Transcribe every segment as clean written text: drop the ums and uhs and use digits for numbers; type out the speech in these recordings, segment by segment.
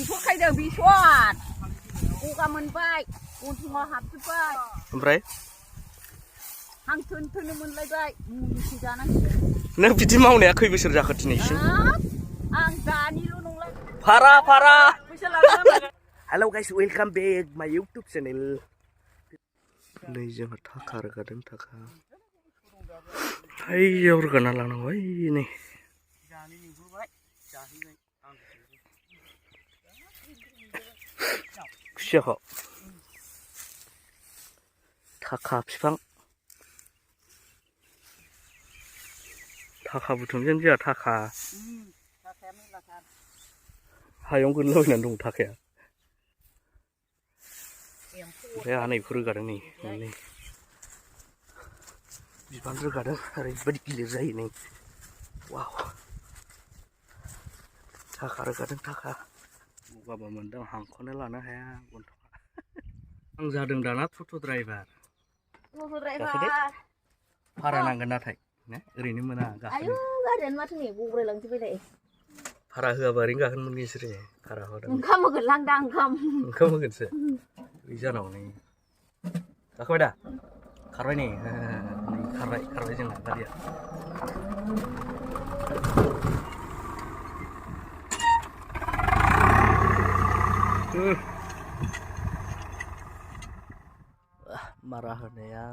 बिसखायदों बिसद गगा मोनबाय गन्थंआव हाबजोब्बाय ओमफ्राय हां थोनो मोनलायबाय मुलिसो जानांसिगोन नों बिदि मावनाया खै बोसोर जाखो दिनैसिम आं दानिल' नंला फारा फैसा लागोन हेलौ गाइस वेलकाम बेक माय इउटुब चेनेल नै जोंहा थाखा रोगादों थाखा हाइयाव रोगाना लांनांगौ नै खुसियाखौ थाखा बिफां थाखा बुथुमजों जोंहा थाखा हायाव गोलैलाबायनानै दं थाखाया ओमफ्राय आहा नैखौ रोगादों नै मोननै बिबान रोगादों ओरैबायदि गिलिर जायो नै वाव थाखा रोगादों थाखा गगाबो मोनदों हांखौनो लानो हाया गन्थंआ आं जादों दाना टट' ड्राइभार गाखोदो भारा नांगोन नाथाय ओरैनो मोना गाखोनो गारियानो माथो नै गब्रायलांजोबबायलाय भारा होआबा ओरैनो गाखोनो मोनगोन बिसोरो भारा होदों ओंखाम होगोन लांदां ओंखाम होगोनसो बे जानाव नै गाखोबाय दा खारबाय नै खारबाय जोंना गारिया मारा होनाया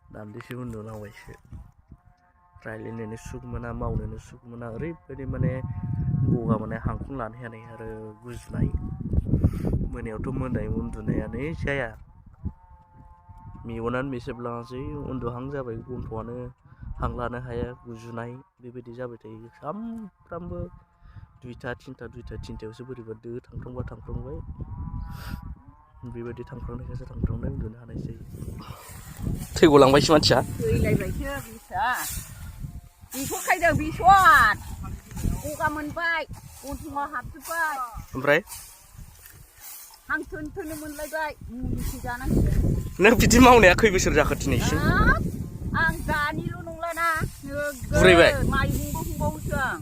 दान्दिसे उन्दुनांबायसो रायज्लायनोनो सुख मोना मावनोनो सुख मोना ओरैबायदि माने गगा मोननाय हांखौनो लानो हाया आरो गुजुनाय मोनायावथ' मोनाय उन्दुनायानो जाया मेगनानो बेसेबलाङासै उन्दुहां जाबाय गन्थंआनो हां लानो हाया गुजुनाय बेबायदि जाबाय थायो सामफ्रामबो दुइथा थिनथायावसो बोरैबा दो थांफ्लांबाय बेबायदि थांफ्लांनायखायसो उन्दुनो हानाय जायो थैगलांबायसो मानसिया थैलायबायसो बिसा बिसखायदों बिसद गगा मोनबाय गन्थंआव हाबजोब्बाय ओमफ्राय हां थोनो मोनलायबाय मुलिसो जानांसिगोन नों बिदि मावनाया खै बोसोर जाखो दिनैसिम आं दानिल' नंलाना बुरैबाय माइरंबो हमबावोसो आं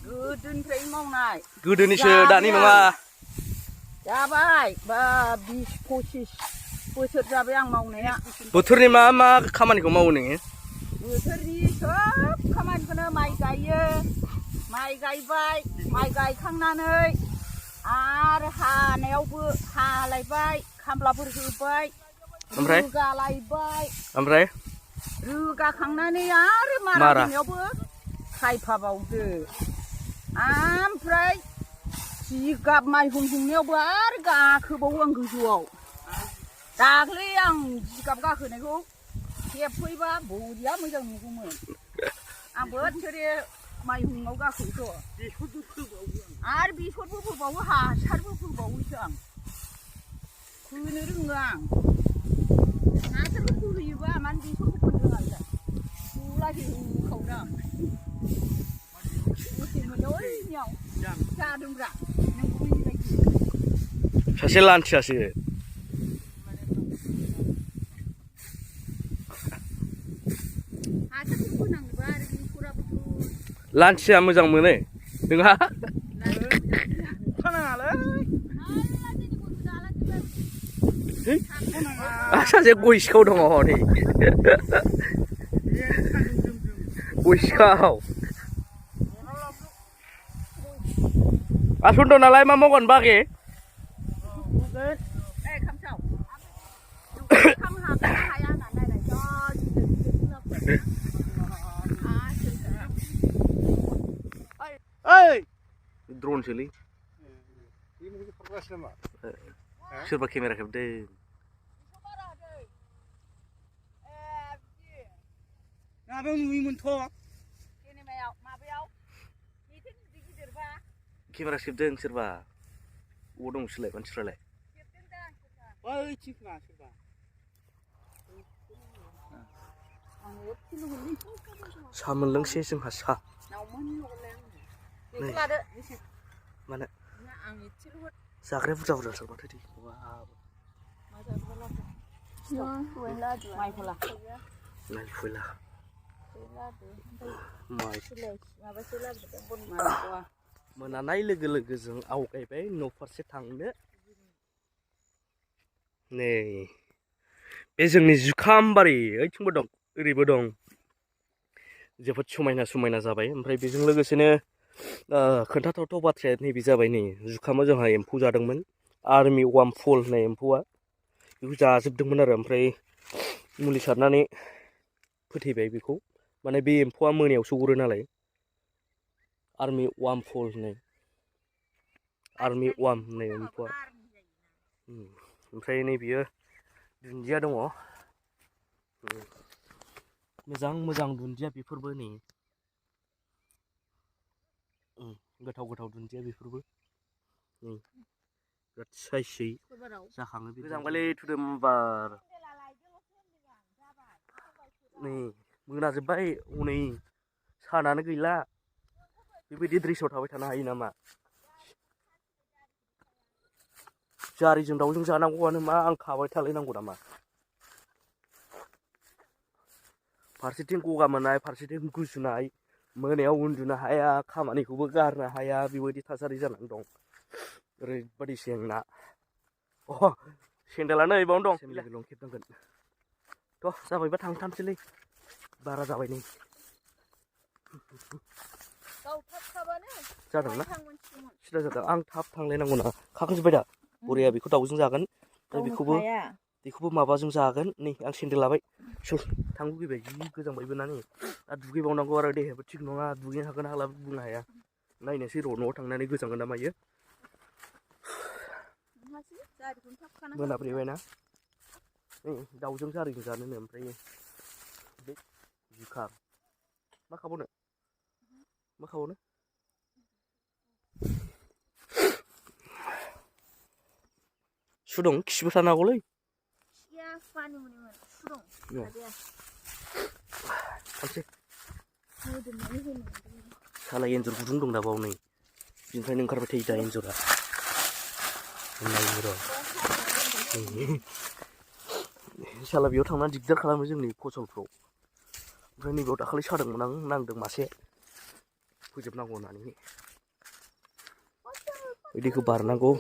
गोदोनिफ्रायनो मावनाय गोदोनिसो दानि नङा जाबाय बा 20-25 बोसोर जाबाय आं मावनाया बोथोरनि मा खामानिखौ मावो नोङो बोथोरनि सोब खामानिखौनो माइ गायो माइ गायबाय माइ गायखांनानै आरो हानायावबो हालायबाय खामलाफोर होबाय रोगालायबाय ओमफ्राय रोगाखांनानै आरो मारा होनायावबो खायफाबावदो ओमफ्राय जिगाब माइहुं हुंनायावबो आरो गाखोबावो आं गोजौआव दाख्लै आं जिगाब गाखोनायखौ खेबफैबा बरिया मोजां नुगौमोन आं बोथोरे माइहुङाव गाखोयोथ' आरो बेसरबो फोबावो हासारबो फोबावोसो आं फोनो रोङो आं हासारबो फोहैयोबा मानो बेसरखौ फोनो रोङालाय फुलासो होखावदों आं दसे मोनो ओइनियाव जादोंब्रा नों फैबायदि सासे लान्थियासो हासारखौ फोनांगौबा आरो बेसराबोथ' लान्थिया मोजां मोनो नोंहा सासे गय सिखाव दङ हनै गय सिखाव आसन्थ' नालाय मा मावगोन बागे ड्रनसोलै सोरबा केमेरा खेबदों माबायाव नुयोमोनथ' केमेरा खेबदों सोरबा अबाव दं नोंसोरलाय मानसिफ्रालाय सा मोनलोंसै जोंहा सा मानो जाग्राया बुरजा सोरबाथो दे मोनानाय लोगो लोगो जों आवगायबाय न' फारसे थांनो नै बे जोंनि जुखाम बारि ओइथिंबो दं ओरैबो दं जोबोद समायना समायना जाबाय ओमफ्राय बेजों लोगोसेनो खोन्थाथावथाव बाथ्राया नैबे जाबाय नै जुखामाव जोंहा एम्फौ जादोंमोन आर्मि वार्म फल होननाय एम्फौआ बेखौ जाजोबदोंमोन आरो ओमफ्राय मुलि सारनानै फोथैबाय बेखौ माने बे एम्फौआ मोनायाव सौग्रो नालाय आर्मि वार्म फल होननाय आर्मि वार्म होननाय एम्फौआ ओमफ्राय नै बियो दुन्दिया दङ मोजां मोजां दुन्दिया बेफोरबो नै गोथाव गोथाव दुन्दिया बेफोरबो नै बिराद साइसै जाखाङो गोजांबायलै थुदोम बार नै मोनाजोब्बाय हनै सानानो गैला बेबायदि ड्रेसाव थाबाय थानो हायो नामा जारिजों दाउजों जानांगौआनो मा आं खाबाय थालायनांगौ नामा फारसेथिं गगा मोननाय फारसेथिं गुजुनाय मोनायाव उन्दुनो हाया खामानिखौबो गारनो हाया बेबायदि थासारि जानानै दं ओरैबायदि जेंना सेन्देला नै बावनो दं लं खेबनांगोन थ' जाबायबा थांथामसैलै बारा जाबाय नै जादोंना सिदा जादों आं थाब थांलायनांगौ ना खाखांजोब्बाय दा बरिया बेखौ दाउजों जागोन ओमफ्राय बेखौबो माबाजों जागोन नै आं सेन्देल लाबाय थांनो लुगैबाय जि गोजांबायबो ना नै दा दुगैबावनांगौ आरो देहायाबो थिग नङा दुगैनो हागोन हाला बुंनो हाया नायनोसै र' न'आव थांनानै गोजांगोन ना मायो मोनाब्रैबायना नै दाउजों जारिजों जानोनो ओमफ्राय बे जुखाम मा खाबावनो सु दं खिबो थानो हागौलै साला एन्जर गुदुं दं दा बाव नै बिनिफ्रायनो ओंखारबाय थायो दा एन्जरा नायनो र' साला बेयाव थांनानै दिगदार खालामो जोंनि फसलफ्राव ओमफ्राय नैबेयाव दाखालि सादोंमोन आं नांदों मासे फोजोबनांगौ होननानै बिदिखौ बारनांगौ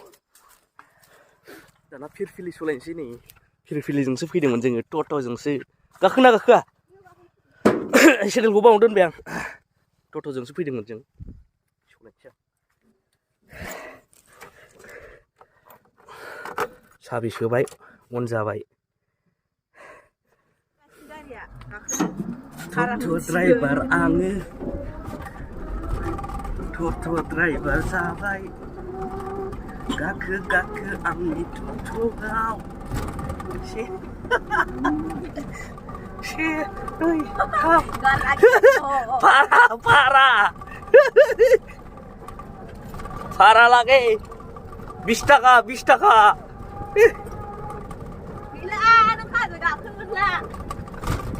दाना फिरफिलि सलायनोसै नै फिरफिलिजोंसो फैदोंमोन जोङो टट'जोंसो गाखोना गाखोआ सेन्देलखौ बावनो दोनबाय आं टट'जोंसो फैदोंमोन जों सलायनोसै आं साबि सोबाय अन जाबाय टट' ड्राइभार आङो टट' ड्राइभार जाबाय गाखो गाखो आंनि टट'आव से नै थाम भारा लागे 20 थाखा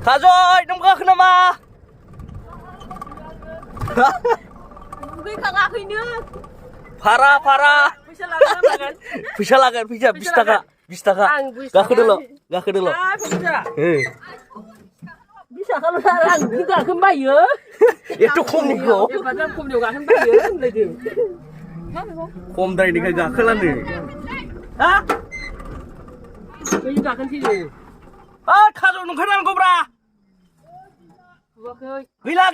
खाजय नों गाखो नामा भारा फैसा लागोन 20 थाखा गाखोदोल' गाखोनो बायो एथ' खमनिखौ खमद्रायनिखाय गाखोलानो हा खाजौ नंखारनांगौब्रा गैला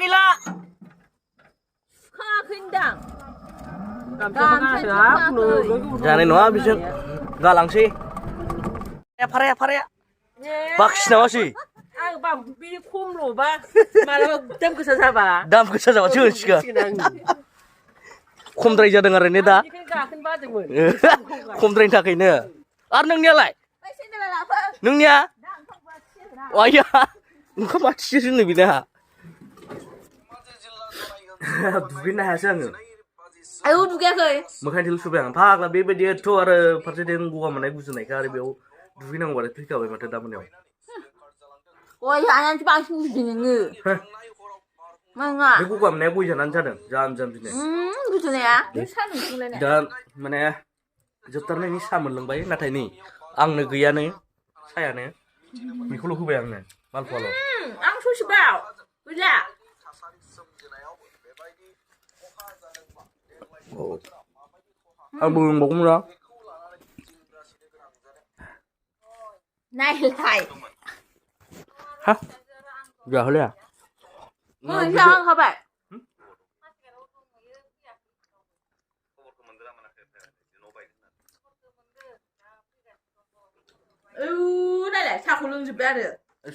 जानाय नङा बिजों गालांसै भाराया बाखि नामासै बे खमल'बा मालाबा दाम गोसा जाबा होनसिगोन खमद्राय जादों आरो ने दा खमद्रायनि थाखायनो आरो नोंनियालाय नोंनिया आया ओंखाम माथिसो जोंनो बिना दुगैनो हायासै आङो आयौ दुगैयाखै मोखां थेल सुबाय आं फाग्ला बेबायदि एथ' आरो फारसेथिं गगा मोननाय गुजुनायखा आरो बेयाव दुगैनांगौ आरो थैखाबाय माथो दा मोनायाव जानानैसो बांसिन गुजुयो नोङो बे गगा मोननाया गय जानानै जादों जाम बिनो गुजुनाया दा माने जोबथारनायनि सा मोनलोंबाय नाथाय नै आंनो गैयानो सायानो बेखौल' होबाय आंनो मालफुवाल' आं ससेबाव गैला आंबो मोनबावगौमोन ना नायलाय हा जाहोलाया मोनसे होखाबाय नायलाय साहाखौ लोंजोब्बाय आरो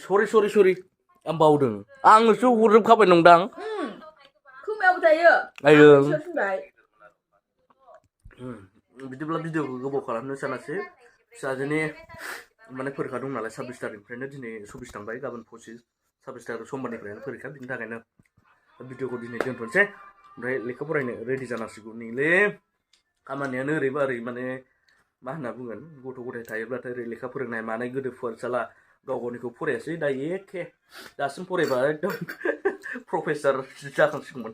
सरि आं बावदों आंनोसो हरजोबखाबाय नंदां खोमायावबो थायो आयो थिनबाय बिदिब्ला भिडिअखौ गोबाव खालामनो सानासै फिसाजोनि माने फरिखा दं नालाय 26 तारिखनिफ्रायनो दिनै 24 थांबाय गाबोन 25 26 तारिख समबारनिफ्रायनो फरिखा बिनि थाखायनो भिडिअखौ दिनै दोनथ'नोसै ओमफ्राय लेखा फरायनो रेडि जानांसिगौ नैलै खामानियानो ओरैबा ओरै माने मा होनना बुंगोन गथ' गथाय थायोब्लाथाय ओरै लेखा फोरोंनाय मानाय गोदो फरायसाला गाव गावनिखौ फरायासै दा एखे दासिम फरायबा एकदम प्रफेसार जाखांसिगौमोन